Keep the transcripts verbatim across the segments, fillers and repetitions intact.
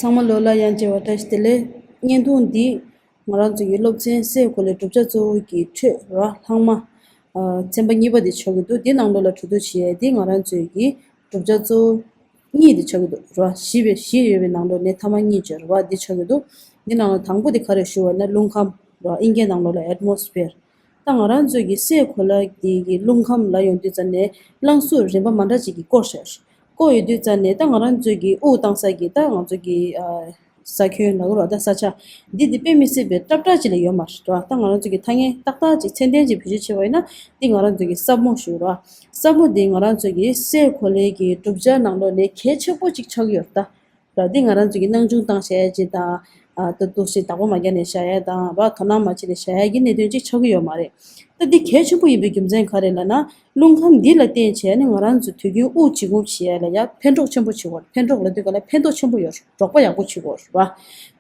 ཚང་མ་ལོ་ལ་ཡང་བྱེ་བ་བཀྲ་ཤིས་བདེ་ལེགས། བརྙན་ཐུང་འདི་ང་རང་ཚོ་ཡི་སློབ་ཚན་སའི་གོ་ལའི་གྲུབ་ཆ་གཙོ་བོ་གི་ཁྲོད་ར་ལྷག་མ། ཨ། ཚན་པ་གཉིས་པ་འདི་ཆགས་ཀྱི་འདུག་འདི་ནང་ལོགས་ལ་གྲུབ་འདུག་བྱེད་ཡས་འདི་ང་རང་ཚོའི་གི་གྲུབ་ཆ་གཙོ་བོ་གཉིས་འདི་ཆགས་ཀྱི་འདུག་ར། བཞི་པའི་བཞི་ཡོད་པའི་ནང་ལོགས་ནས་མཐའ་མ་གཉིས་བརྗོད་ར་འདི་ཆགས་ཀྱི་འདུག་འདི་ནང་ལ་དང་པོ་འདི་ག་རེ་ཞུ་བ་ན་རླུང་ཁམས་ར། ཨིན་སྐད་ནང་ལོགས་ལ་ཨེ་ཊི་མོ་སི་ཕི་ཡར། ད་ང་རང་ཚོའི་གི་སའི་གོ་ལ་འདི་གི་རླུང་ཁམས་ལ་ཡོང་དུས་ཙམ་ནས་རླངས་གཟུགས་རིམ་པ་མ་འདྲ་ཅིག་གི་སྐོར་ཤར། སྐོར་ཡོད་དུས་ཙམ་ནས་ད་ང་རང་ཚོའི་གི་དབུགས་བཏང་ས་གི་ད་ང་ཚོ་གི་ཨ། ས་ཁྱོན་ལ་གུ་ར་ད་ས་ཆ་འདི་འདི་དཔེ་མི་སྲིད་པའི་སྲབ་སྲབ་ཅིག་ལ་ཡོད་མ་རེད་ར། ད་ང་རང་ཚོ་གི་ཐ་སྙད་ཏག་ཏག་ཅིག་ཚད་ལྡན་ཅིག་བེད་སྤྱོད་བྱས་པ་ཡིན་ན་འདི་ང་རང་ཚོ་གི་སྲབ་མོ་ཞུ་ར། སྲབ་མོ་འདི་ང་རང་ཚོ་གི་སའི་གོ་ལའི་གི་གྲུབ་ཆ་ནང་ལོགས་ནས་གལ་ཆེན་པོ་ཅིག་ཆགས་ཀྱི་ཡོད་རེད་ད། ར། འདི་ང་རང་ཚོ་གི་སྣང་ཆུང་བཏང་བཞག་ཡ་ཅིག་དང་། ཨ། ད་འདུག་སེ་བདག་པོ་མ་རྒྱག་ནས་བཞག་ཡ་དང་ར། དོ་སྣང་མ་བྱེད་ནས་བཞག་ཡ་གི་གནད་དོན་ཅིག་ཆགས་ཀྱི་ཡོད་མ་རེད། ད་འདི་གལ་ཆེན་པོ་ཡིན་པའི་རྒྱུ་མཚན་ག་རེ་ལབ་ན། རླུང་ཁམས་འདི་ལ་བརྟེན་བྱས་ནས་ང་རང་ཚོ་དུས་རྒྱུན་དབུགས་འབྱིན་རྔུབ་བྱེད་ཡ་ལ་ཡ་ཕན་གྲོགས་ཆེན་པོ་བྱེད་ཀྱི་ཡོད་རེད། ཕན་གྲོགས་ལབ་དུས་ག་ལ་ཕན་ཐོགས་ཆེན་པོ་ཡོད་རེད། རོགས་པ་ཡག་པོ་བྱེད་ཀྱི་ཡོད་རེད་བ།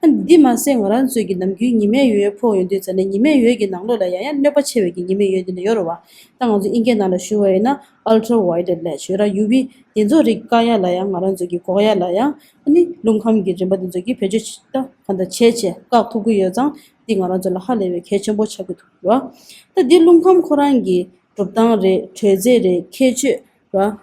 ཨ། འདི་མ་ཟད་ང་རང་ཚོའི་གི་ནམ་རྒྱུན་ཉི་མའི་འོད་ཕོག་ཡོང་དུས་ཙམ་ནས་ཉི་མའི་འོད་ཀྱི་ནང་ལོགས་ལ་ཡང་ཡང་གནོད་པ་ཆེ་བའི་གི་ཉི་མའི་འོད་འདི་འདྲ་ཡོད་རེད་བ། ད་ང་ཚོ་ཨིན་སྐད་ནང་ལ་ཞུ་བ་ཡིན་ན་ཨལ་ཊ་ར་ཝའི་ལེཊ་ལབ་ཡོད་ར། ཡུ་ཝི་དེ་ཚོ་རིགས་བཀག་ཡ་ལ་ཡང་ང་རང་ཚོ་གི་འགོག་ཡ་ལ་ཡང་ཨ་ནི་རླུང་ཁམས་ཀྱི་རིམ་པ་དེ་ཚོ་གི་བེད་སྤྱོད་ད་གང་ལྟར་བྱས་བྱས་བཀག་ཐུབ་ཀྱི་ཡོད་ཙང་འདི་ང་རང་ཚོ་ལ་ཧ་ལས་པའི་གལ་ཆེན་པོ་ཆགས་ཀྱི་འདུག་ར། ད་འདི་རླུང་ཁམས་ཁོ་རང་གི་གྲུབ་སྟངས་རེད། དྲོད་ཚད་རེད། ཁྱད་ཆོས་ར།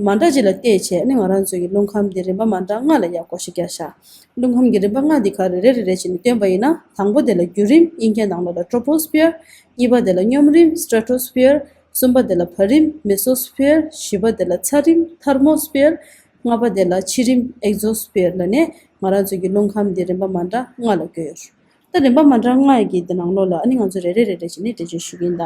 མ་འདྲ་ཅིག་ལ་བལྟས་བྱས་ནི་ང་རང་ཚོའི་གི་རླུང་ཁམས་འདི་རིམ་པ་མ་འདྲ་ལྔ་ལ་ཡ་བགོ་བཤའ་བརྒྱབ་ཤག་རླུང་ཁམས་ཀྱི་རིམ་པ་ལྔ་འདི་ག་རེ་རེ་རེ་རེ་བྱས་ནས་སྟོན་པ་ཡིན་ན། དང་པོ་དེ་ལ་བརྒྱུད་རིམ། ཨིན་སྐད་ནང་ལོགས་ལ་ཊོ་པོ་སི་ཕི་ཡར། གཉིས་པ་དེ་ལ་སྙོམས་རིམ། སི་ཊེ་ཊོ་སི་ཕི་ཡར། གསུམ་པ་དེ་ལ་བར་རིམ། མེ་སོ་སི་ཕི་ཡར། བཞི་པ་དེ་ལ་ཚ་རིམ། ཐར་མོ་སི་ཕི་ཡར། ལྔ་པ་དེ་ལ་འཆི་རིམ། ཨེག་ཟོ་སི་ཕི་ཡར་ལབ་ནས་ང་རང་ཚོའི་གི་རླུང་ཁམས་འདི་རིམ་པ་མ་འདྲ་ལྔ་ལ་བགོས་ཡོད། ད་རིམ་པ་མ་འདྲ་ལྔ་ཡི་གི་འདི་ནང་ལོགས་ལ་ཨ་ནི་ང་ཚོ་རེ་རེ་རེ་རེ་བྱས་ནས་འགྲེལ་བརྗོད་ཞུ་གི་ཡིན་ད།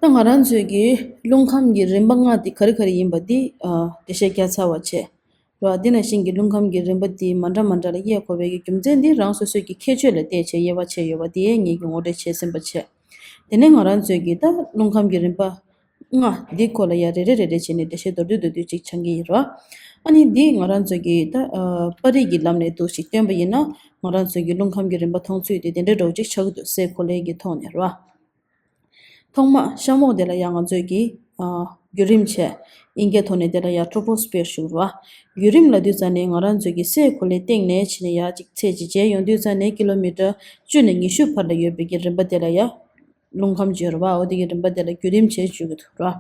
ད་ང་རང་ཚོའི་གི་རླུང་ཁམས་ཀྱི་རིམ་པ་ལྔ་དེ་ག་རེ་ག་རེ་ཡིན་པ་འདི་ཨ་འགྲེལ་བཤད་བརྒྱབ་ཚར་བ་བྱས། ར། འདི་ནང་བཞིན་གྱི་རླུང་ཁམས་ཀྱི་རིམ་པ་འདི་མ་འདྲ་མ་འདྲ་ལ་དབྱེ་དགོས་པའི་གི་རྒྱུ་མཚན་འདི་རང་སོ་སོའི་གི་ཁྱད་ཆོས་ལ་བལྟས་བྱས་དབྱེ་བ་ཕྱེ་ཡོད་པ་དེ་ངེད་ཀྱིས་ངོ་སྤྲོད་བྱས་ཟིན་པ་བྱས། དེ་ནས་ང་རང་ཚོའི་གི་ད་རླུང་ཁམས་ཀྱི་རིམ་པ་ལྔ་འདི་སྐོར་ལ་ཡ་རེ་རེ་རེ་རེ་བྱས་ནས་འགྲེལ་བཤད་མདོར་བསྡུས་མདོར་བསྡུས་ཅིག་སྦྱང་གི་ཡིན་ར། ཨ་ནི་འདི་ང་རང་ཚོའི་གི་ད་ཨ་པར་རིས་ཀྱི་ལམ་ནས་འདུག་ཅིག་སྟོན་པ་ཡིན་ན་ང་རང་ཚོའི་གི་རླུང་ཁམས་ཀྱི་རིམ་པ་མཐོང་ཚུལ་དེ་དེ་འདྲ་འདྲ་བོ་ཅིག་ཆགས་ཀྱི་འདུག་སའི་གོ་ལའི་གི་ཐོག་ནས་ར། ཐོག་མ་ཤ་མོག་དེ་ལ་ཡང་ང་ཚོས་ཀྱི་ཨ་བརྒྱུད་རིམ་བྱས། ཨིན་སྐད་ཐོག་ནས་དེ་ལ་ཡང་ཊོ་པོ་སི་ཕི་ཡར་ཞུ་ར། བརྒྱུད་རིམ་ལབ་དུས་ཙམ་ནས་ང་རང་ཚོས་ཀྱི་སའི་གོ་ལའི་སྟེང་ནས་ཕྱིན་ནས་ཡར་ཅིག་ཚད་ཅིག་བྱས་ཡོང་དུས་ཙམ་ནས་ཀི་ལོ་མི་ཊར་བཅུ་ནས་ཉི་ཤུ་བར་ལ་ཡོད་པའི་གི་རིམ་པ་དེ་ལ་ཡང་རླུང་ཁམས་བརྗོད་ར་བ། འོ་དེ་གི་རིམ་པ་དེ་ལ་བརྒྱུད་རིམ་བྱས་བརྗོད་ཀྱི་འདུག་ར།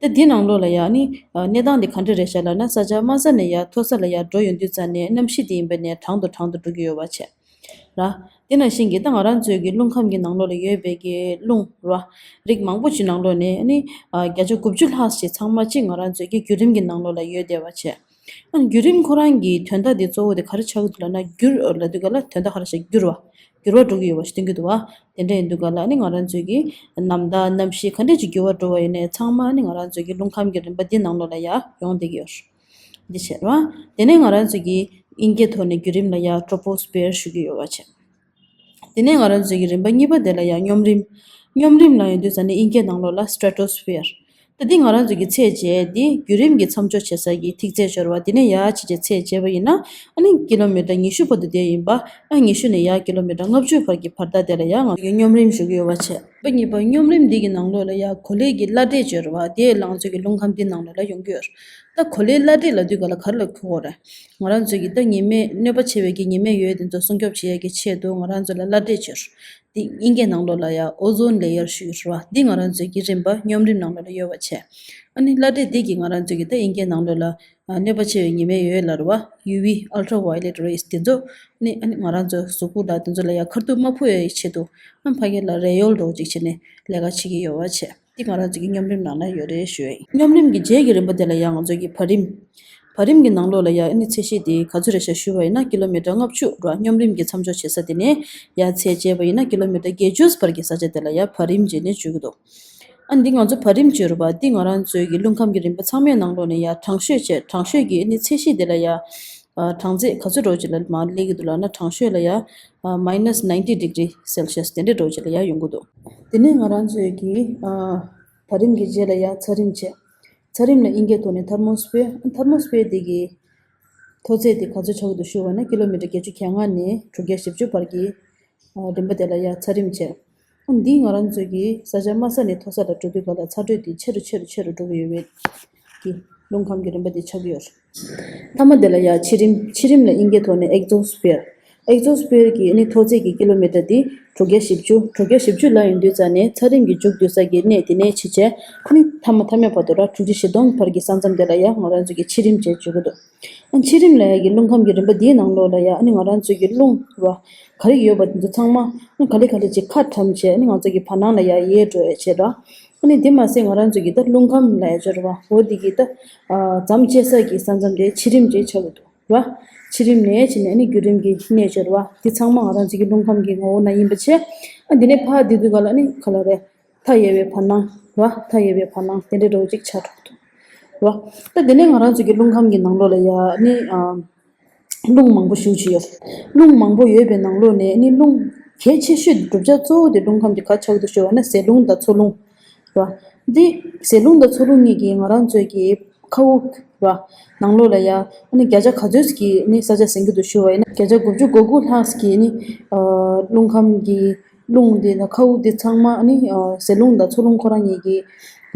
ད་འདི་ནང་ལོགས་ལ་ཡང་ནི་ཨ་གནས་སྟངས་དེ་ག་འདྲ་རེད་ཤག་ལབ་ན། ས་ཆ་དམའ་ས་ནས་ཡར་མཐོ་ས་ལ་ཡར་འགྲོ་ཡོང་དུས་ཙམ་ནས་གནམ་གཤིས་དེ་ཡིན་པ་ནས་གྲང་དུ་གྲང་དུ་འགྲོ་གི་ཡོད་པ་བྱས། ར། དེ་ནང་བཞིན་གྱི་ད་ང་རང་ཚོའི་གི་རླུང་ཁམས་ཀྱི་ནང་ལོགས་ལ་ཡོད་པའི་གི་རླུང་ར། རིགས་མང་པོ་ཅིག་ནང་ལོགས་ནས་ནི་ཨ་བརྒྱ་ཆ་དགུ་བཅུ་ལྷག་ཅིག་ཚང་མ་གཅིག་ང་རང་ཚོའི་གི་བརྒྱུད་རིམ་གྱི་ནང་ལོགས་ལ་ཡོད་བསྡད་པ་བྱས། ཨ་བརྒྱུད་རིམ་ཁོ་རང་གི་དོན་དག་དེ་གཙོ་བོ་དེ་ག་རེ་ཆགས་ཀྱི་འདུག་ལབ་ན། འགྱུར་ལབ་དུས་ག་ལ་དོན་དག་ག་རེ་ཆགས། འགྱུར་བ། འགྱུར་བ་འགྲོ་གི་ཡོད་པ་ཞིག་སྟོན་གྱི་འདུག་བ། དེ་འདྲ་ཡིན་དུས་ག་ལ་ནི་ང་རང་ཚོའི་གི་ནམ་ཟླ་གནམ་གཤིས་ག་འདྲས་ཅིག་འགྱུར་བ་འགྲོ་བ་ཡིན་ནའི་ཚང་མ་ནི་ང་རང་ཚོའི་གི་རླུང་ཁམས་ཀྱི་རིམ་པ་འདི་ནང་ལོགས་ལ་ཡ་ཡོང་བསྡད་ཀྱི་ཡོད། འདི་བྱས་ར། དེ་ནས་ང་རང་ཚོའི་གི་ཨིན་སྐད་ཐོག་ནས་བརྒྱུད་རིམ་ལ་ཡ་ཊོ་པོ་སི་ཕི་ཡར་ཞུ་གི་ཡོད་པ་བྱས། དེ་ནས་ང་རང་ཚོའི་གི་རིམ་པ་གཉིས་པ་དེ་ལ་ཡ་སྙོམས་རིམ། སྙོམས་རིམ་ལ་ཡོང་དུས་ཙམ་ནས་ཨིན་སྐད་ནང་ལོགས་ལ་སི་ཊེ་ཊོ་སི་ཕི་ཡར། ད་འདི་ང་རང་ཚོའི་གི་ཚད་བྱས་འདི་བརྒྱུད་རིམ་གྱི་མཚམས་འཇོག་བྱེད་ས་གི་ཐིག་ཚད་འབྱོར་བ་འདི་ནས་ཡ་ཕྱིན་བྱས་ཚད་བྱས་པ་ཡིན་ན། ཨ་ནི་ཀི་ལོ་མི་ཊར་ཉི་ཤུ་བར་དུ་བསྡད་ཡིན་པ། ཨ་ཉི་ཤུ་ནས་ཡ་ཀི་ལོ་མི་ཊར་ལྔ་བཅུ་བར་གྱི་བར་ཐག་དེ་ལ་ཡ་ང་ཚོའི་གི་སྙོམས་རིམ་ཞུ་གི་ཡོད་པ་བྱས། རིམ་པ་གཉིས་པ་སྙོམས་རིམ་འདི་གི་ནང་ལོགས་ལ་ཡ་གོ་ལའི་གི་བླ་བྲེ་འབྱོར་བ་དེ་ལ་ང་ཚོའི་གི་རླུང་ཁམས་འདི་ནང་ལོགས་ལ་ཡོང་གི་ཡོད། ད་གོ་ལའི་བླ་བྲེ་ལབ་དུས་ག་ལ་ག་རེ་ལ་གོ་དགོས་རེད། ང་རང་ཚོའི་གི་ད་ཉི་མའི་གནོད་པ་ཆེ་བའི་གི་ཉི་མའི་འོད་དེ་ཚོ་སྲུང་སྐྱོབ་བྱེད་ཡས་ཀྱི་ཆེད་དུ་ང་རང་ཚོ་ལ་བླ་བྲེ་འབྱོར། འདི་ཨིན་སྐད་ནང་ལོགས་ལ་ཡ་ཨོ་ཛོན་ལེ་ཡར་ཞུ་གི་རེད་བ། འདི་ང་རང་ཚོའི་གི་རིམ་པ་སྙོམས་རིམ་ནང་ལོགས་ལ་ཡོད་པ་བྱས། ཨ་ནི་བླ་བྲེ་འདི་གིས་ང་རང་ཚོའི་གི་ད་ཨིན་སྐད་ནང་ལོགས་ལ་ཨ་གནོད་པ་ཆེ་བའི་ཉི་མའི་འོད་ལབ་རེད་བ། ཡུ་ཝི་ཨལ་ཊ་ར་ཝའི་ལེཊ་རེས་དེ་ཚོ་ནི་ཨ་ནི་ང་རང་ཚོའི་གཟུགས་པོ་ལ་དེ་ཚོ་ལ་ཡ་ཁ་ཐུག་མ་ཕོག་ཡས་ཆེད་དུ་ཨ་ཕ་གི་ལ་རས་ཡོལ་འདྲ་བོ་ཅིག་བྱས་ནས་ལས་ཀ་བྱེད་ཀྱི་ཡོད་པ་བྱས། འདི་ང་རང་ཚོའི་གི་སྙོམས་རིམ་ནང་ན་ཡོད་རེད་ཞུ་ཡས། སྙོམས་རིམ་གྱི་རྗེས་ཀྱི་རིམ་པ་དེ་ལ་ཡང་ང་ཚོའི་གི་བར་རིམ། བར་རིམ་གྱི་ནང་ལོགས་ལ་ཡང་ཨ་ནི་ཚད་གཞི་དེ་ག་ཚོད་རེད་ཤག་ཞུས་པ་ཡིན་ན་ཀི་ལོ་མི་ཊར་ལྔ་བཅུ་ར། སྙོམས་རིམ་གྱི་མཚམས་འཇོག་བྱེད་ས་དེ་ནས་ཡར་ཚད་བཅད་པ་ཡིན་ན་ཀི་ལོ་མི་ཊར་བརྒྱད་ཅུ་བར་གྱི་ས་ཆ་དེ་ལ་ཡང་བར་རིམ་བྱས་ནས་བརྗོད་ཀྱི་འདུག་ཨ་འདི་ང་ཚོ་བར་རིམ་བརྗོད་རེད་པ། འདི་ང་རང་ཚོའི་གི་རླུང་ཁམས་ཀྱི་རིམ་པ་ཚང་མའི་ནང་ལོགས་ནས་ཡང་དྲག་ཤོས་བྱས། དྲག་ཤོས་ཀྱི་ཨ་ནི་ཚད་གཞི་དེ་ལ་ཡང་། ཨ་གྲང་ཚད་ག་ཚོད་འདྲ་བོ་ཅིག་ལ་མར་སླེབས་ཀྱི་འདུག་ལབ་ན། དྲག་ཤོས་ལ་ཡ་ཨ་མའི་ནས་ནའིན་ཊི་ཌི་གྷི་རི་སེལ་ཤི་ཡས་དེ་འདྲ་འདྲ་བོ་ཅིག་ལ་ཡ་ཡོང་གི་འདུག་དེ་ནས་ང་རང་ཚོའི་གི་ཨ་བར་རིམ་གྱི་རྗེས་ལ་ཡ་ཚ་རིམ་བྱས། ཚ་རིམ་ལ་དབྱིན་སྐད་ཐོག་ནས་ཐར་མོ་སི་ཕི་ཡར། ཐར་མོ་སི་ཕི་ཡར་དེ་གི་མཐོ་ཚད་དེ་ག་ཚོད་ཆགས་ཀྱི་འདུག་ཞུ་བ་ན་ཀི་ལོ་མི་ཊར་བརྒྱད་ཅུ་གྱ་ལྔ་ནས་དྲུག་བརྒྱ་བཞི་བཅུ་བར་གྱི་ཨ་རིམ་པ་དེ་ལ་ཡ་ཚ་རིམ་བྱས། ཨ་འདི་ང་རང་ཚོའི་གི་ས་ཆ་དམའ་ས་ནས་མཐོ་ས་ལ་འགྲོ་དུས་ག་ལ་ཚ་དྲོད་དེ་ཆེ་རུ་ཆེ་རུ་ཆེ་རུ་འགྲོ་གི་ཡོད་པའི་གི་ རླུང་ཁམས་ཀྱི་རིམ་པ་འདི་ཆགས་ཀྱི་ཡོད། མཐའ་མ་དེ་ལ་ཡ་ཕྱི་རིམ། ཕྱི་རིམ་ལ་དབྱིན་སྐད་ཐོག་ནས་ཨེག་ཛོ་སི་ཕི་ཡར། ཨེག་ཛོ་སི་ཕི་ཡར་གྱི་ཨ་ནི་མཐོ་ཚད་ཀྱི་ཀི་ལོ་མི་ཊར་འདི་དྲུག་བརྒྱ་བཞི་བཅུ། དྲུག་བརྒྱ་བཞི་བཅུ་ལ་ཡོང་དུས་ཙ་ནས་ཚ་རིམས་ཀྱི་མཇུག་བསྡུ་ས་ཀྱི་གནས་དེ་ནས་བྱས་བྱས་ཨ་ནི་མཐའ་མ་མཐའ་མའི་བར་དུ་ར་དྲུག་ཁྲི་བཞི་སྟོང་བར་གྱི་ས་མཚམས་དེ་ལ་ཡ་ང་རང་ཚོ་གི་ཕྱི་རིམ་བྱས་བརྗོད་ཀྱི་འདུག་ཨ་ཕྱི་རིམ་ལ་ཡ་གི་རླུང་ཁམས་ཀྱི་རིམ་པ་འདིའི་ནང་ལོགས་ལ་ཡ་ཨ་ནི་ང་རང་ཚོ་གི་རླུང་ར་ག་རེ་ཡོད་པ་འདི་ཚོ་ཚང་མ་ཨ་ནི་ག་ལེ་ག་ལེ་ཅིག་ཁ་གྲམ་བྱས་ཨ་ནི་ང་ཚོ་གི་བར་སྣང་ལ་ཡ་ཡལ་འགྲོ་ཡ་བྱས་ར། ཨ་ནི་དེ་མ་ཟད་ང་རང་ཚོ་གི་ད་རླུང་ཁམས་ལ་ཡ་སྦྱོར་བ་འོ་འདི་གི་ད་ཨ་མཚམས་བཅད་ས་གི་ས་མཚམས་དེ་ཕྱི་རིམ་ཅེས་བྱ་གི་འདུག་ར། ཕྱི་རིམ་ནས་བྱས་ནས་ཨ་ནི་བརྒྱུད་རིམ་གྱི་གནས་སྦྱོར་བ་འདི་ཚང་མ་ང་རང་ཚོ་གི་རླུང་ཁམས་ཀྱི་ངོ་བོ་ན་ཡིན་པ་བྱས། ཨ་འདི་ནས་ཕར་འདི་དུས་ག་ལ་ཨ་ནི་ག་ལ་རེད། མཐའ་ཡས་པའི་བར་སྣང་ར། མཐའ་ཡས་པའི་བར་སྣང་དེ་འདྲའི་འདྲ་བོ་ཅིག་ཆགས་འགྲོ་གི་འདུག་ར། ད་དེ་ནས་ང་རང་ཚོ་གི་རླུང་ཁམས་ཀྱི་ནང་ལོགས་ལ་ཡ་ཨ་ནི་ཨ། རླུང་མང་པོ་ཞེ་པོ་ཅིག་ཡོད། རླུང་མང་པོ་ཡོད་པའི་ནང་ལོགས་ནས་ནི་རླུང་གལ་ཆེ་ཤོས་ཀྱི་གྲུབ་ཆ་གཙོ་བོ་དེ་རླུང་ཁམས་ཀྱི་ག་ཆགས་འདུག་ཞུ་བ་ན་ཟེ་རླུང་དང་མཚོ་རླུང་ར། འདི་ཟེ་རླུང་དང་མཚོ་རླུང་གཉིས་ཀྱིས་ང་རང་ཚོའི་གི་ཁ་དབུགས་ར་ནང་ལོགས་ལ་ཡ་ནི་བརྒྱ་ཆ་ག་ཚོད་ཀྱི་ནི་ས་ཆ་ཟིན་གྱི་འདུག་ཞུ་བ་ཡིན་ན་བརྒྱ་ཆ་དགུ་བཅུ་གོ་དགུ་ལྷག་གི་ནི་རླུང་ཁམས་ཀྱི་རླུང་དེ་དང་ཁ་དབུགས་དེ་ཚང་མ་ནི་ཟེ་རླུང་དང་མཚོ་རླུང་ཁོ་རང་གཉིས་ཀྱིས་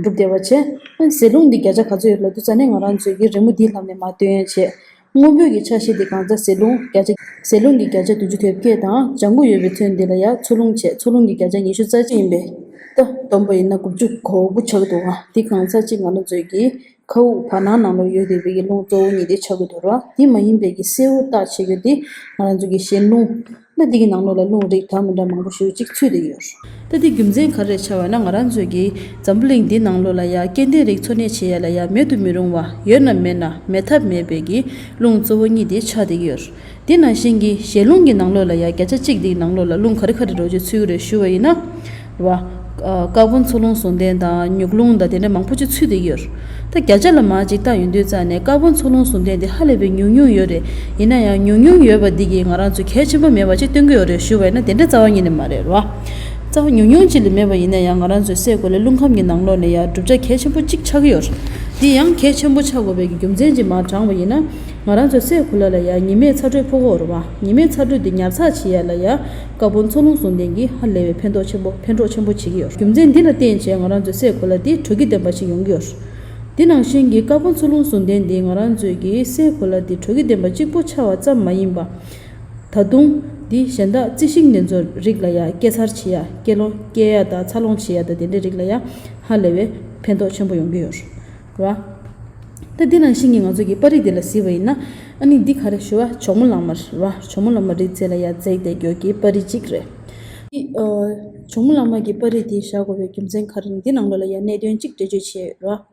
གྲུབ་བསྡད་པ་བྱས། ཟེ་རླུང་འདི་བརྒྱ་ཆ་ག་ཚོད་ཡོད་ལབ་དུས་ཙ་ནས་ང་རང་ཚོའི་གི་རི་མོ་འདིའི་ལམ་ནས་མར་སྟོན་ཡ་བྱས། སྔོན་པོའི་གི་ཆ་ཤས་འདི་གང་ཚ་ཟེ་རླུང་བརྒྱ་ཆ། ཟེ་རླུང་གི་བརྒྱ་ཆ་བདུན་ཅུ་དོན་བརྒྱད་དང་ལྗང་གུ་ཡོད་པའི་ཚོན་འདི་ལ་ཡ་མཚོ་རླུང་བྱས། མཚོ་རླུང་གི་བརྒྱ་ཆ་ཉི་ཤུ་རྩ་གཅིག་ཡིན་པས། ད་བསྡོམས་པ་ཡིན་ན་དགུ་བཅུ་གོ་དགུ་ཆགས་འདུག་ཨ། འདི་གང་ཚ་གཅིག་ང་རང་ཚོའི་གི་ཁ་དབུགས་བར་སྣང་ནང་ལ་ཡོད་བསྡད་པའི་གི་རླུང་གཙོ་བོ་གཉིས་དེ་ཆགས་ཀྱི་འདུག་ར། འདི་མ་ཡིན་པའི་གི་སེར་པོ་བཏགས་བྱེད་རྒྱུ་འདི་ང་རང་ཚོའི་གི་ཞལ་རླུང་། ད་འདི་གི་ནང་ལོགས་ལ་རླུང་རིགས་འདྲ་མི་འདྲ་མང་པོ་ཞེ་པོ་ཅིག་ཚུད་བསྡད་ཀྱི་ཡོད། ད་འདི་རྒྱུ་མཚན་ག་རེ་ཆགས་པ་ན་ང་རང་ཚོའི་གི་འཛམ་བུ་གླིང་འདི་ནང་ལོགས་ལ་ཡ་སྐྱེ་ལྡན་རིགས་འཚོ་གནས་བྱེད་ཡ་ལ་ཡ་མེད་དུ་མི་རུང་བ་ཡོད་ན་མེད་ན་མེད་ཐབས་མེད་པའི་གི་རླུང་གཙོ་བོ་གཉིས་དེ་ཆགས་བསྡད་ཀྱི་ཡོད། དེ་ནང་བཞིན་གྱི་ཞལ་རླུང་གི་ནང་ལོགས་ལ་ཡ་བརྒྱ་ཆ་གཅིག་འདིའི་ནང་ལོགས་ལ་རླུང་ག་རེ་ག་རེ་འདྲ་བོ་ཅིག་ཚུད་ཀྱི་རེད་ཞུ་བ་ཡིན་ན། རེད་བ། ཀར་བོན་མཚོ་རླུང་ཟུང་ལྡན་དང་མྱུག་རླུང་དང་དེ་འདྲ་མང་པོ་ཅིག་ཚུད་བསྡད་ཀྱི་ཡོད། ད་བརྒྱ་ཆ་ལ་མར་ཅིག་བལྟ་ཡོང་དུས་ཙང་ནས་ཀར་བོན་མཚོ་རླུང་ཟུང་ལྡན་དེ་ཧ་ལས་པའི་ཉུང་ཉུང་ཡོད་རེད། ཡིན་ན་ཡང་ཉུང་ཉུང་ཡོད་པ་འདི་གིས་ང་རང་ཚོ་གལ་ཆེན་པོ་མེད་པ་ཅིག་སྟོན་གྱི་ཡོད་རེད་ཞུ་བ་ཡིན་ན་དེ་འདྲ་རྩ་བ་ཉིད་ནས་མ་རེད་རེད་བ། རྩ་བ་ཉུང་ཉུང་ཅིག་ལས་མེད་པ་ཡིན་ན་ཡང་ང་རང་ཚོའི་སའི་གོ་ལའི་རླུང་ཁམས་ཀྱི་ནང་ལོགས་ནས་ཡང་གྲུབ་ཆ་གལ་ཆེན་པོ་གཅིག་ཆགས་ཀྱི་ཡོད་རེད། འདི་ཡང་གལ་ཆེན་པོ་ཆགས་དགོས་པའི་རྒྱུ་མཚན་ཅིག་མར་དྲངས་པ་ཡིན་ན། ང་རང་ཚོའི་སའི་གོ་ལ་ལ་ཡང་ཉི་མའི་ཚ་དྲོད་ཕོག་གི་ཡོད་རེད་བ། ཉི་མའི་ཚ་དྲོད་འདི་ཉར་ཚགས་བྱེད་ཡ་ལ་ཡང་ཀར་བོན་མཚོ་རླུང་ཟུང་ལྡན་གྱིས་ཧ་ལས་པའི་ཕན་ཐོགས་ཆེན་པོ་ཕན་གྲོགས་ཆེན་པོ་བྱེད་ཀྱི་ཡོད་རེད། རྒྱུ་མཚན་འདི་ལ་བརྟེན་བྱས་ང་རང་ཚོའི་སའི་གོ་ལ་འདི་དྲོད་ཀྱིས་ལྡན་པ་ཞིག་ཡོང་གི་ཡོད་རེད། འདི་ནང་བཞིན་གྱི་ཀར་བོན་མཚོ་རླུང་ཟུང་ལྡན་འདི་ང་རང་ཚོའི་གི་སའི་གོ་ལ་འདི་དྲོད་ཀྱིས་ལྡན་པ་གཅིག་པོ་ཆགས་པ་ཙམ་མ་ཡིན་པ། ད་དུང་འདི་གཞན་དག་རྩི་ཤིང་འདི་ཚོའི་རིགས་ལ་ཡང་སྐྱེ་འཚར་བྱེད་ཡ་སྐྱེ་ལོ་སྐྱེ་ཡ་དང་འཚར་ལོངས་བྱེད་ཡ་དང་དེ་འདྲའི་རིགས་ལ་ཡང་ཧ་ལས་པའི་ཕན་ཐོགས་ཆེན་པོ་ཡོང་གི་ཡོད་རེད་བ། ད་འདི་ནང་བཞིན་གྱི་ང་ཚོ་གི་པར་རིས་འདི་ལ་གཟིགས་པ་ཡིན་ན། ཨ་ནི་འདི་ག་རེ་ཞུ་བ་ཇོ་མོ་གླང་མ་རེད་བ། ཇོ་མོ་གླང་མ་རི་རྩེ་ལ་ཡ་འཛེགས་བསྡད་ཡོད་ཀྱི་པར་རིས་གཅིག་རེད། འདི་ཨ་ཇོ་མོ་གླང་མ་གི་པར་རིས་འདི་བཞག་དགོས་པའི་རྒྱུ་མཚན་ག་རེ་ཡིན་འདི་ནང་ལོགས་ལ་ཡ་གནད་དོན་གཅིག་འགྲེལ་བརྗོད་བྱས་ཡོད་རེད་བ།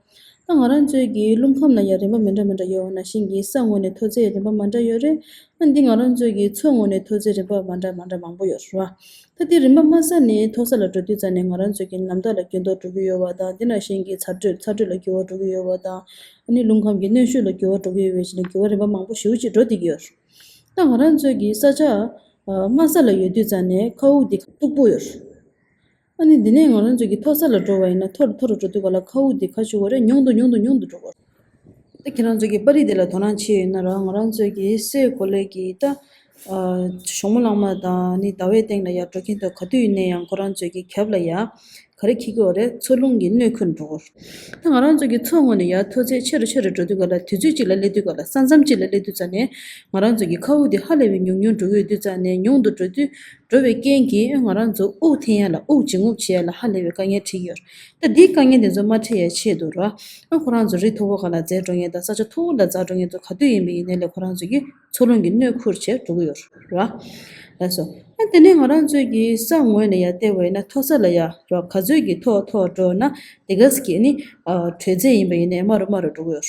ད་ང་རང་ཚོའི་གི་རླུང་ཁམས་ལ་ཡང་རིམ་པ་མི་འདྲ་མི་འདྲ་ཡོད་པ་ནང་བཞིན་གྱི་ས་ངོས་ནས་མཐོ་ཚད་རིམ་པ་མ་འདྲ་ཡོད་རེད། ཨ་འདི་ང་རང་ཚོའི་གི་མཚོ་ངོས་ནས་མཐོ་ཚད་རིམ་པ་མ་འདྲ་མ་འདྲ་མང་པོ་ཡོད་རེད་བ། ད་འདི་རིམ་པ་དམའ་ས་ནས་མཐོ་ས་ལ་འགྲོ་དུས་ཙང་ནས་ང་རང་ཚོའི་གི་ནམ་ཟླ་ལ་འགྱུར་ལྡོག་འགྲོ་གི་ཡོད་པ་དང་འདི་ནང་བཞིན་གྱི་ཚ་དྲོད་ཚ་དྲོད་ལ་འགྱུར་བ་འགྲོ་གི་ཡོད་པ་དང་། ཨ་ནི་རླུང་ཁམས་ཀྱི་གནོན་ཤུགས་ལ་འགྱུར་བ་འགྲོ་གི་ཡོད་པའི་ཕྱིར་ནས་འགྱུར་བ་རིམ་པ་མང་པོ་ཞེ་པོ་ཅིག་འགྲོ་བསྡད་ཀྱི་ཡོད་རེད། ད་ང་རང་ཚོའི་གི་ས་ཆ་དམའ་ས་ལ་ཡོད་དུས་ཙང་ནས་མཁའ་དབུགས་འདི་སྟུག་པོ་ཡོད་རེད། ཨ་ནི་འདི་ནས་ང་རང་ཚོ་གི་མཐོ་ས་ལ་འགྲོ་བ་ཡིན་ན་མཐོ་རུ་མཐོ་རུ་འགྲོ་དུས་ག་ལ་མཁའ་དབུགས་འདི་ག་ཆུ་བ་རེད་ཉུང་དུ་ཉུང་དུ་ཉུང་དུ་འགྲོ་གི་རེད། ད་ཁྱེད་རང་ཚོ་གི་པར་རིས་འདི་ལ་དོ་སྣང་བྱས་ཡོད་ན་ར་ང་རང་ཚོ་གི་སའི་གོ་ལའི་གི་ད་ཨ་ཇོ་མོ་གླང་མ་དང་ནི་ཟླ་བའི་སྟེང་ལ་ཡ་འགྲོ་མཁན་དུ་ག་དུས་ཡིན་ན་ཡང་ཁོ་རང་ཚོ་གི་རྒྱབ་ལ་ཡ་ག་རེ་འཁྱེར་གི་ཡོད་རེད། མཚོ་རླུང་གི་སྣོད་ཁུར་འགྲོ་གི་ཡོད་རེད། ད་ང་རང་ཚོ་གི་མཚོ་ངོས་ནས་ཡ་མཐོ་ཚད་ཆེ་རུ་ཆེ་རུ་འགྲོ་དུས་ག་ལ་དུས་ཚོད་གཅིག་ལ་སླེབས་དུས་ག་ལ་ས་མཚམས་གཅིག་ལ་སླེབས་དུས་ཙང་ནས་ང་རང་ཚོ་གི་མཁའ་དབུགས་འདི་ཧ་ལས་པའི་ཉུང་ཉུང་འགྲོ་གི་ཡོད་དུས་ཙང་ནས་ཉུང་དུ་འགྲོ་དུས། འགྲོ་བའི་རྐྱེན་གྱིས་ང་རང་ཚོ་དབུགས་འཐེན་ཡ་ལ་དབུགས་འབྱིན་རྔུབ་བྱེད་ཡ་ལ་ཧ་ལས་པའི་དཀའ་ངལ་འཕྲད་ཀྱི་ཡོད་རེད། ད་འདིའི་དཀའ་ངལ་འདི་ཚོ་མ་འཕྲད་ཡ་ཆེད་དུ་ར། ཨ་ཁོ་རང་ཚོ་རི་མཐོ་པོ་སྒང་ལ་འཛེགས་འགྲོ་མཁན་དང་ས་ཆ་མཐོ་པོ་ལ་འཛེགས་འགྲོ་མཁན་ཚོ་ག་དུས་ཡིན་པ་ཡིན་ནའི་ལས་ཁོ་རང་ཚོ་གིས་མཚོ་རླུང་གི་སྣོད་ཁུར་བྱས་འགྲོ་གི་ཡོད་རེད། ལགས་སོ། ཨ་དེ་ནས་ང་རང་ཚོའི་གི་ས་ངོས་ནས་ཡར་བལྟས་པ་ཡིན་ན་མཐོ་ས་ལ་ཡར་ར་ག་ཚོད་ཀྱི་མཐོ་མཐོ་འགྲོ་ན་དེ་ག་ཙམ་གྱི་ནི་ཨ་དྲོད་ཚད་ཡིན་པ་ཡིན་ནའི་དམའ་རུ་དམའ་རུ་འགྲོ་གི་ཡོད་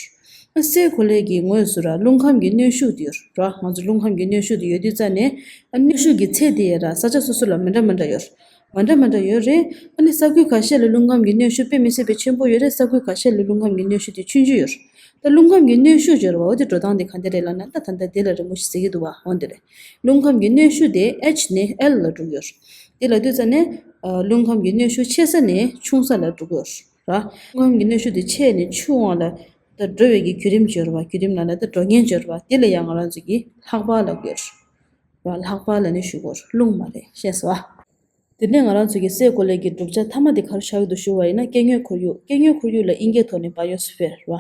རེད། སའི་གོ་ལའི་གི་ངོས་སུ་ར་རླུང་ཁམས་ཀྱི་གནོན་ཤུགས་དེ་ཡོད་ར། ང་ཚོ་རླུང་ཁམས་ཀྱི་གནོན་ཤུགས་དེ་ཡོད་དུས་ཙང་ནས་ཨ་གནོན་ཤུགས་ཀྱི་ཚད་དེ་ཡ་ར་ས་ཆ་སོ་སོ་ལ་མི་འདྲ་མི་འདྲ་ཡོད་རེད། མ་འདྲ་མ་འདྲ་ཡོད་རེད། ཨ་ནི་ས་ཁུལ་ཁ་ཤས་ལ་རླུང་ཁམས་ཀྱི་གནོན་ཤུགས་དཔེ་མི་སྲིད་པའི་ཆེན་པོ་ཡོད་རེད། ས་ཁུལ་ཁ་ཤས་ལ་རླུང་ཁམས་ཀྱི་གནོན་ཤུགས་དེ་ཆུང་ཆུང་ཡོད་རེད། ད་རླུང་ཁམས་ཀྱི་གནོན་ཤུགས་སྦྱོར་བ་འོ་དེ་འགྲོ་སྟངས་དེ་ག་འདྲ་རེད་ལབ་ན་ད་ད་ལྟ་དེ་ལ་རི་མོ་ཞིག་གཟིགས་ཀྱི་འདུག་བ་འོ་འདི་རེད། རླུང་ཁམས་ཀྱི་གནོན་ཤུགས་དེ་H་ནས་L་ལ་འགྲོ་གི་ཡོད་རེད། དེ་ལབ་དུས་ཙང་ནས་ཨ་རླུང་ཁམས་ཀྱི་གནོན་ཤུགས་ཆེ་ས་ནས་ཆུང་ས་ལ་འགྲོ་གི་ཡོད་རེད། ར། རླུང་ཁམས་ཀྱི་གནོན་ཤུགས་དེ་ཆེ་ནས་ཆུང་བ་ལ་ད་འགྲོ་བའི་གི་བརྒྱུད་རིམ་སྦྱོར་བ་བརྒྱུད་རིམ་ལབ་ན་ད་འགྲོ་ཉེན་སྦྱོར་བ་དེ་ལ་ཡང་ང་རང་ཚོ་གིས་ལྷག་པ་ལབ་ཀྱི་ཡོད་རེད། ར་ལྷག་པ་ལབ་ནས་ཞུ་གི་ཡོད་རེད་རླུང་མ་རེད་ཤེས་སོང་ཨ། དེ་ནས་ང་རང་ཚོ་གི་སའི་གོ་ལའི་གི་གྲུབ་ཆ་མཐའ་མ་དེ་ག་རེ་ཆགས་ཀྱི་འདུག་ཞུ་བ་ཡིན་ན། སྐྱེ་དངོས་ཁོར་ཡུག་སྐྱེ་དངོས་ཁོར་ཡུག་ལ་དབྱིན་སྐད་ཐོག་ནས་Biosphere རེད་བ།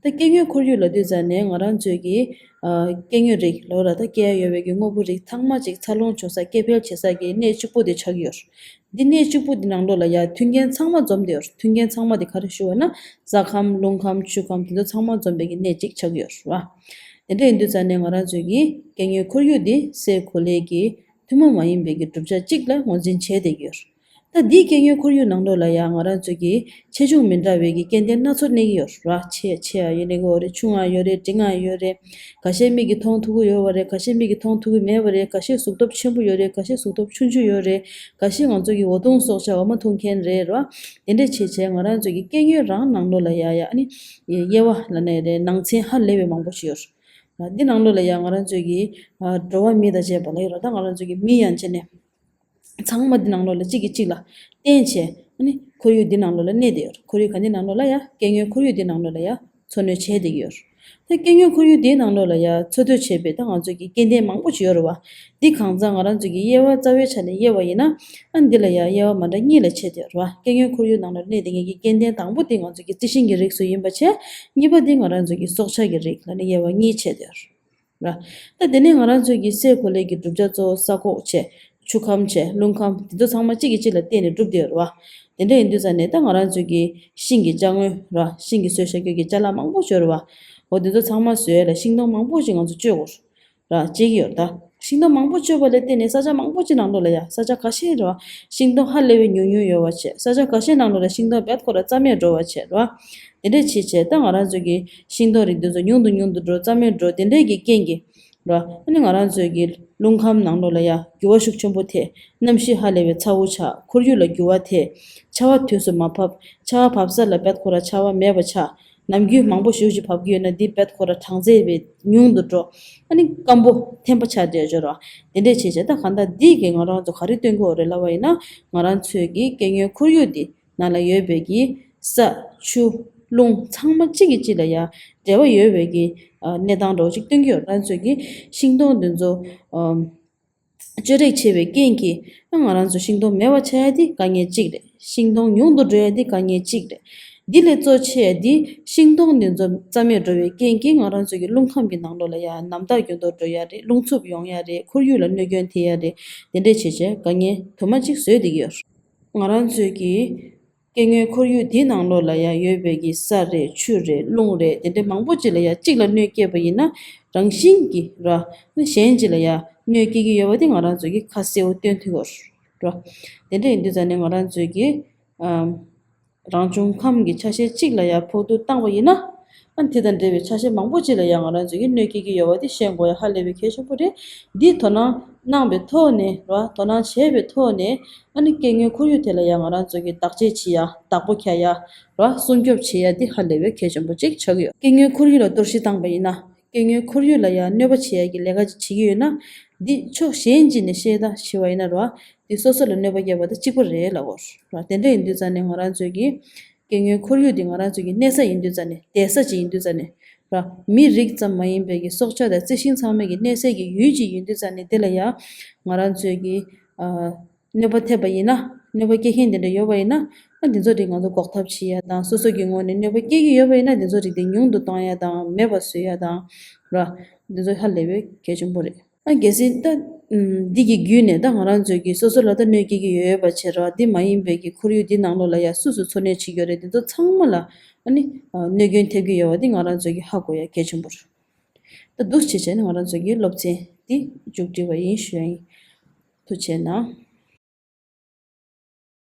ད་སྐྱེ་དངོས་ཁོར་ཡུག་ལབ་དུས་ཙ་ནས་ང་རང་ཚོའི་གི་ཨ་སྐྱེ་དངོས་རིགས་ལབ་ར། ད་སྐྱེ་ཡ་ཡོད་པའི་གི་དངོས་པོ་རིགས་ཚང་མ་ཅིག་འཚར་ལོངས་བྱུང་ས་སྐྱེ་འཕེལ་བྱེད་ས་གི་གནས་གཅིག་པོ་དེ་ཆགས་ཀྱི་ཡོད་རེད། འདི་གནས་གཅིག་པོ་འདི་ནང་ལོགས་ལ་ཡ་མཐུན་རྐྱེན་ཚང་མ་འཛོམས་བསྡད་ཡོད་རེད། མཐུན་རྐྱེན་ཚང་མ་དེ་ག་རེ་ཞུ་བ་ན། ས་ཁམས་རླུང་ཁམས་ཆུ་ཁམས་དེ་ཚོ་ཚང་མ་འཛོམས་པའི་གི་གནས་གཅིག་ཆགས་ཀྱི་ཡོད་རེད་བ། དེ་འདྲ་ཡིན་དུས་ཙ་ནས་ང་རང་ཚོའི་གི་སྐྱེ་དངོས་ཁོར་ཡུག་འདི་སའི་གོ་ལའི་གི་ཐུན་མོང་མ་ཡིན་པའི་གི་གྲུབ་ཆ་གཅིག་ལ་ངོས་འཛིན་བྱས་བསྡད་ཀྱི་ཡོད་རེད། ད་འདིའི་སྐྱེ་དངོས་ཁོར་ཡུག་ནང་ལོགས་ལ་ཡང་ང་རང་ཚོ་གི་ཆེ་ཆུང་མི་འདྲ་བའི་གི་སྐྱེ་ལྡན་སྣ་ཚོགས་གནས་ཀྱི་ཡོད་རེད། ཆེ་ཆེ་ཡང་ཡོད་ནི་གོ་རེད། ཆུང་ཡང་ཡོད་རེད། འབྲིང་ཡང་ཡོད་རེད། ཁ་ཤས་མིག་གིས་མཐོང་ཐུབ་ཀྱི་ཡོད་པ་རེད། ཁ་ཤས་མིག་གིས་མཐོང་ཐུབ་ཀྱི་མེད་པ་རེད། ཁ་ཤས་གཟུགས་སྟོབས་ཆེན་པོ་ཡོད་རེད། ཁ་ཤས་གཟུགས་སྟོབས་ཆུང་ཆུང་ཡོད་རེད། ཁ་ཤས་ང་ཚོ་གི་འོ་རྡུང་སྲོག་ཆགས་འོ་མ་འཐུང་མཁན་རེད་ར། དེ་འདྲས་བྱས་བྱས་ང་རང་ཚོ་གི་སྐྱེ་དངོས་རང་ནང་ལོགས་ལ་ཡ་ཡ་ཨ་ནི་དབྱེ་བ་ལབ་ནའི་རེད། ནང་ཚན་ཧ་ལས་པའི་མང་པོ་ཞིག་ཡོད་རེད། འདི་ནང་ལོགས་ལ་ཡ་ང་རང་ཚོ་གི་འགྲོ་བ་མི་དང་བཅས་པ་ལ་ཡོད་ར། ད་ང་རང་ཚོ་གི་མི་ཡན་ཆད་ནས་ཚང་མ་འདི་ནང་ལོགས་ལ་གཅིག་གིས་གཅིག་ལ་བརྟེན་བྱས་ཨ་ནི་ཁོར་ཡུག་འདི་ནང་ལོགས་ལ་གནས་བསྡད་ཡོད་རེད། ཁོར་ཡུག་ག་འདི་ནང་ལོགས་ལ་ཡ་སྐྱེ་དངོས་ཁོར་ཡུག་འདི་ནང་ལོགས་ལ་ཡ་འཚོ་སྣོན་བྱས་བསྡད་ཀྱི་ཡོད་རེད། ད་སྐྱེ་དངོས་ཁོར་ཡུག་འདིའི་ནང་ལོགས་ལ་ཡ་འཚོ་སྡོད་བྱེད་པའི་ད་ང་ཚོ་གི་སྐྱེ་ལྡན་མང་པོ་ཅིག་ཡོད་རེད་བ། འདི་གང་ཚང་ང་རང་ཚོ་གི་དབྱེ་བ་རྩ་བའི་ཆ་ནས་དབྱེ་བ་ཡིན་ན། ཨ་འདི་ལ་ཡ་དབྱེ་བ་མ་འདྲ་གཉིས་ལ་ཕྱེ་བསྡད་ཡོད་རེད་བ། སྐྱེ་དངོས་ཁོར་ཡུག་ནང་ལ་གནས་བསྡད་མཁན་གྱི་སྐྱེ་ལྡན་དང་པོ་དེ་ང་ཚོ་གི་རྩི་ཤིང་གི་རིགས་སུ་ཡིན་པ་བྱས། གཉིས་པ་དེ་ང་རང་ཚོ་གི་སྲོག་ཆགས་ཀྱི་རིགས་ལ་ནི་དབྱེ་བ་གཉིས་ཕྱེ་བསྡད་ཡོད་རེད། ར། ད་དེ་ནས་ང་རང་ཚོའི་གི་སའི་གོ་ལའི་གི་གྲུབ་ཆ་གཙོ་བོ་ས་ཁོག་བྱས། ཆུ་ཁམས་བྱས། རླུང་ཁམས་དེ་ཚོ་ཚང་མ་གཅིག་གིས་གཅིག་ལ་བརྟེན་ནས་གྲུབ་བསྡད་ཡོད་རེད་བ། དེ་འདྲ་ཡིན་དུས་ཙ་ནས་ད་ང་རང་ཚོའི་གི་ཤིང་གི་ཅ་དངོས་ར། ཤིང་གིས་བཟོས་བཞག་རྒྱུ་གི་ཅ་ལག་མང་པོ་ཅིག་ཡོད་རེད་བ། འོ་དེ་ཚོ་ཚང་མ་བཟོ་ཡ་ལ་ཤིང་སྡོང་མང་པོ་ཅིག་ང་ཚོ་གཅོད་དགོས་ར། བྱེད་ཀྱི་ཡོད་རེད་ད། ཤིང་སྡོང་མང་པོ་གཅོད་པ་ལ་བརྟེན་ནས་ས་ཆ་མང་པོ་ཅིག་ནང་ལོགས་ལ་ཡ་ས་ཆ་ཁ་ཤས་རེད་བ། ཤིང་སྡོང་ཧ་ལས་པའི་ཉུང་ཉུང་ཡོད་པ་བྱས། ས་ཆ་ཁ་ཤས་ནང་ལོགས་ལ་ཤིང་སྡོང་རྦད་ཁོ་ར་རྩ་མེད་འགྲོ་བ་བྱས་རེད་བ། དེ་འདྲས་བྱས་བྱས་ད་ང་རང་ཚོ་གི་ཤིང་སྡོང་རིགས་འདི་ཚོ་ཉུང་དུ་ཉུང་དུ་འགྲོ། རྩ་མེད་འགྲོ། དེ་འདྲས་ཀྱི་རྐྱེན་གྱིས་ར། ཨ་ནི་ང་རང་ཚོའི་གི་རླུང་ཁམས་ནང་ལོགས་ལ་ཡ་རྒྱུ་བ་ཤུགས་ཆེན་པོ་ཐེབས། གནམ་གཤིས་ཧ་ལས་པའི་ཚ་བོ་ཆགས། ཁོར་ཡུག་ལ་འགྱུར་བ་ཐེབས། ཆར་པ་དུས་སུ་མ་བབས། ཆར་པ་བབས་ས་ལ་རྦད་ཁོ་ར་ཆར་པ་མེད་པ་ཆགས། ནམ་རྒྱུན་མང་པོ་ཞེ་པོ་ཅིག་བབས་ཀྱི་ཡོད་ན་འདི་རྦད་ཁོ་ར་གྲང་ཚད་བས་ཉུང་དུ་འགྲོ། ཨ་ནི་སྐམ་པོ་ཐན་པ་ཆགས་བསྡད་ཡོད་རེད་བ། དེ་འདྲས་བྱས་བྱས་ད་གང་ལྟར་འདི་གིས་ང་རང་ཚོ་ག་རེ་སྟོན་གྱི་ཡོད་རེད་ལབ་པ་ཡིན་ན། ང་རང་ཚོའི་གི་སྐྱེ་དངོས་ཁོར་ཡུག་འདི་ནང་ལ་ཡོད་པའི་གི་ས་ཆུ་རླུང་ཚང་མ་གཅིག་གིས་གཅིག་ལ་ཡ་འབྲེལ་བ་ཡོད་པའི་གི་ཨ་གནས་སྟངས་འདྲ་བོ་ཅིག་སྟོན་གྱི་ཡོད། ང་རང་ཚོའི་གི་ཤིང་སྡོང་འདི་ཚོ་ཨམ་གཅོད་རེས་བྱས་པའི་རྐྱེན་གྱིས་ང་རང་ཚོ་ཤིང་སྡོང་མེད་པ་ཆགས་ཡ་དེ་དཀའ་ངལ་གཅིག་རེད། ཤིང་སྡོང་ཉུང་དུ་འགྲོ་ཡ་དེ་དཀའ་ངལ་གཅིག་རེད། འདི་ལས་གཙོ་ཆེ་ཡ་དེ་ཤིང་སྡོང་འདི་ཚོ་རྩ་མེད་འགྲོ་བའི་རྐྱེན་གྱིས་ང་རང་ཚོ་གི་རླུང་ཁམས་ཀྱི་ནང་ལོགས་ལ་ཡ་ནམ་ཐག་རྒྱུན་དུ་འགྲོ་ཡ་རེད། རླུང་འཚུབ་ཡོང་ཡ་རེད། ཁོར་ཡུག་ལ་གནོད་སྐྱོན་ཐེབས་ཡ་རེད། དེ་འདྲས་བྱས་བྱས་དཀའ་ངལ་དུ་མ་གཅིག་བཟོས་བསྡད་ཀྱི་ཡོད། ང་རང་ཚོའི་གི་སྐྱེ་དངོས་ཁོར་ཡུག་འདིའི་ནང་ལོགས་ལ་ཡང་ཡོད་པའི་གི་ས་རེད། ཆུ་རེད། རླུང་རེད། དེ་འདྲའི་མང་པོ་ཅིག་ལ་ཡང་གཅིག་ལ་གནོད་སྐྱེལ་བ་ཡིན་ན་རང་བཞིན་གྱིས་ར་གཞན་ཅིག་ལ་ཡང་གནོད་སྐྱེལ་གྱི་ཡོད་པ་དེ་ང་རང་ཚོ་གིས་ཁ་གསལ་པོ་སྟོན་ཐུབ་ཀྱི་ཡོད་ར། དེ་འདྲ་ཡིན་དུས་ཙང་ནས་ང་རང་ཚོས་གི་ཨམ་རང་བྱུང་ཁམས་ཀྱི་ཆ་ཤས་གཅིག་ལ་ཡང་ཕོག་ཐུག་བཏང་བ་ཡིན་ན། ཨ་དེ་དང་འབྲེལ་བའི་ཆ་ཤས་མང་པོ་ཅིག་ལ་ཡང་ང་རང་ཚོས་ཀྱི་གནོད་སྐྱེལ་གྱི་ཡོད་པ་དེ་ཤེས་དགོས་ཡ་ཧ་ལས་པའི་གལ་ཆེན་པོ་རེད། འདིས་དོ་སྣང་གནང་བའི་ཐོག་ནས་ར། དོ་སྣང་བྱས་པའི་ཐོག་ནས་ཨ་ནི་སྐྱེ་དངོས་ཁོར་ཡུག་དེ་ལ་ཡང་ང་རང་ཚོས་ཀྱི་བདག་གཅེས་བྱེད་ཡ། བདག་པོ་རྒྱག་ཡ་ར། སྲུང་སྐྱོབ་བྱེད་ཡ་འདི་ཧ་ལས་པའི་གལ་ཆེན་པོ་ཅིག་ཆགས་ཀྱི་ཡོད། སྐྱེ་དངོས་ཁོར་ཡུག་ལ་གཏོར་བཤིག་བཏང་པ་ཡིན་ན། སྐྱེ་དངོས་ཁོར་ཡུག་ལ་ཡང་གནོད་པ་བྱེད་ཡ་གི་ལས་ཀ་ཅིག་བྱེད་ཀྱི་ཡོད་ན། འདི་ཕྱོགས་གཞན་ཅིག་ནས་བཤད་སྟངས་བྱས་པ་ཡིན་ན་ར། འདི་སོ་སོ་ལ་གནོད་པ་བསྐྱལ་བ་དང་གཅིག་པ་རེད་ལབ་དགོས་ར། དེ་འདྲ་ཡིན་དུས་ཙང་ནས་ང་རང་ཚོའི་གི་སྐྱེ་དངོས་ཁོར་ཡུག་འདི་ང་རང་ཚོའི་གི་གནས་ས་ཡིན་དུས་ཙང་ནས། བསྡད་ས་ཅིག་ཡིན་དུས་ཙང་ནས་ར། མི་རིགས་ཙམ་མ་ཡིན་པའི་གི་སྲོག་ཆགས་དང་རྩི་ཤིང་ཚང་མའི་གི་གནས་སའི་གི་ཡུལ་ཅིག་ཡིན་དུས་ཙང་ནས། དེ་ལ་ཡང་ང་རང་ཚོའི་གི་ཨ་གནོད་པ་ཐེབས་པ་ཡིན་ན། གནོད་པ་སྐྱེལ་མཁན་དེ་འདྲ་ཡོད་པ་ཡིན་ན། ཨ་འདི་ཚོ་རིགས་ང་ཚོ་འགོག་ཐབས་བྱེད་ཡ་དང་། སོ་སོ་གི་ངོས་ནས་གནོད་པ་སྐྱེལ་གྱི་ཡོད་པ་ཡིན་ན། འདི་ཚོ་རིགས་དེ་ཉུང་དུ་གཏོང་ཡ་དང་། མེད་པ་བཟོ་ཡ་དང་ར། འདི་ཚོ་ཧ་ལས་པའི་གལ་ཆེན་པོ་རེད། ཨ་གལ་སྲིད་ད་ཨམ་འདི་གི་བརྒྱུད་ནས་ད་ང་རང་ཚོའི་གི་སོ་སོ་ལ་ད་གནོད་སྐྱེལ་གྱི་ཡོད་པ་བྱས་ར། འདི་མ་ཡིན་པའི་གི་ཁོར་ཡུག་འདི་ནང་ལོགས་ལ་ཡ་སུ་སུ་འཚོ་གནས་བྱེད་ཀྱི་ཡོད་རེད། འདི་ཚོ་ཚང་མ་ལ་ཨ་ནི་ཨ་གནོད་སྐྱོན་ཐེབས་ཀྱི་ཡོད་པ་འདི་ང་རང་ཚོ་གི་ཧ་གོ་ཡ་གལ་ཆེན་པོ་རེད། ད་འདུག་སེ་བྱས་ནས་ང་རང་ཚོ་གི་སློབ་ཚན་འདི་མཇུག་སྒྲིལ་བ་ཡིན་ཞུ་ཡ་ཡིན། ཐུགས་རྗེ་གནང་།